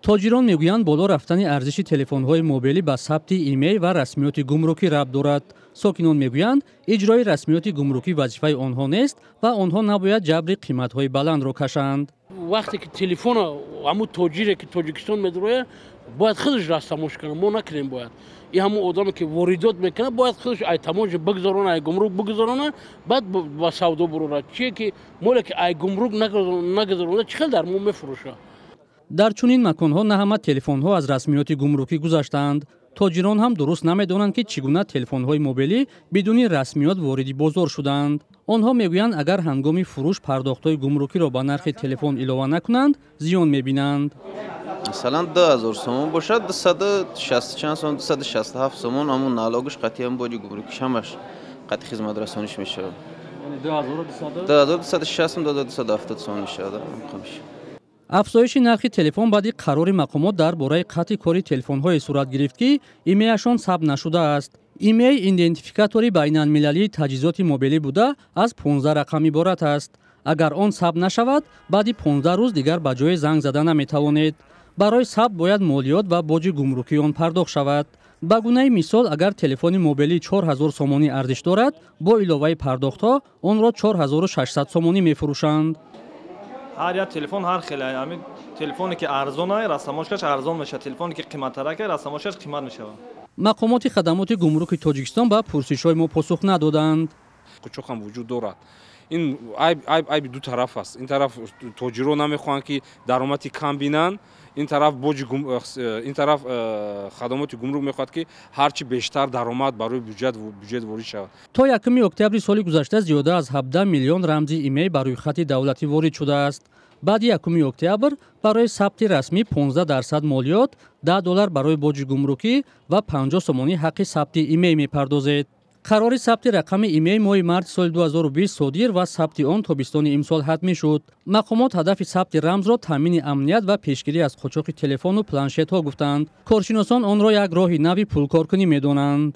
Тоҷирон мегӯянд, боло рафтани арзиши телефонҳои мобилӣ ба сабти имей ва расмиёти гумрукӣ рабт дорад. Сокинон мегӯянд, иҷрои расмиёти гумрукӣ вазифаи онҳо нест ва онҳо набояд ҷабри қиматҳои баландро кашанд. Вақте ки телефона ҳамун тоҷире, ки Тоҷикистон медурояд, бояд худаш растамош кунад, мо накунем бояд. И ҳамун одаме, ки воридот мекунад, бояд худаш ай таможня бигзарона, ай гумрук бигзарона, баъд ба савдо бурорад. Чие ки моле ки ай гумрук нагузаронда, чӣ хел дар мо мефурӯшад? Дар чунин маконҳо на ҳама телефонҳо аз расмиёти гумрукӣ гузаштаанд. Тоҷирон ҳам дуруст намедонанд, ки чӣ гуна телефонҳои мобилӣ бидуни расмиёт вориди бозор шудаанд. Онҳо мегӯянд, агар ҳангоми фурӯш пардохтҳои гумрукиро ба нархи телефон илова накунанд, зиён мебинанд. Масалан, 2000 сомон бошад, 260 чанд сомон, 267 сомон ҳамун налогаш қатъиян, боҷи гумрукиш, ҳамаш қатъи хизматрасониш мешавад. 2260, 2270 сомон мешавад. Афзоиши нархи телефон баъди қарори мақомот дар бораи қатъи кори телефонҳое сурат гирифт, ки имеяшон сабт нашудааст. Имей идентификатори байналмилалии таҷҳизоти мобилӣ буда, аз 15 рақам иборат аст. Агар он сабт нашавад, баъди 15 рӯз дигар ба ҷое занг зада наметавонед. Барои сабт бояд молиёт ва боҷи гумрукии он пардохт шавад. Ба гунаи мисол, агар телефони мобилӣ 4000 сомонӣ арзиш дорад, бо иловаи пардохтҳо онро 4600 сомонӣ мефурӯшанд. Ҳар як телефон ҳар хеле. Ҳамин телефоне, ки арзон, растаможкаш арзон мешавад, телефоне, ки қиматтарак, растаможкаш қимат мешавад. Мақомоти хадамоти гумруки Тоҷикистон ба пурсишҳои мо посух надоданд. Қучоқ ҳам вуҷуд дорад. Ин айб айби ду тараф аст. Ин тараф тоҷиро намехоҳанд, ки даромади кам бинанд, ин тараф боҷи, ин тараф хадамоти гумрук мехоҳад, ки ҳарчи бештар даромад барои бюҷет ворид шавад. То 1 октябри соли гузашта зиёда аз 17 миллион рамзи имей ба рӯйхати давлатӣ ворид шудааст. Баъди 1 октябр барои сабти расмӣ 15% молиёт, 10 доллар барои боҷи гумрукӣ ва 50 сомонӣ ҳаққи сабти имей мепардозед. Қарори сабти рақами имей моҳи марти соли 2020 содир ва сабти он тобистони имсол ҳатмӣ шуд. Мақомот ҳадафи сабти рамзро таъмини амният ва пешгирӣ аз қочоқи телефону планшетҳо гуфтанд. Коршиносон онро як роҳи нави пулкоркунӣ медонанд.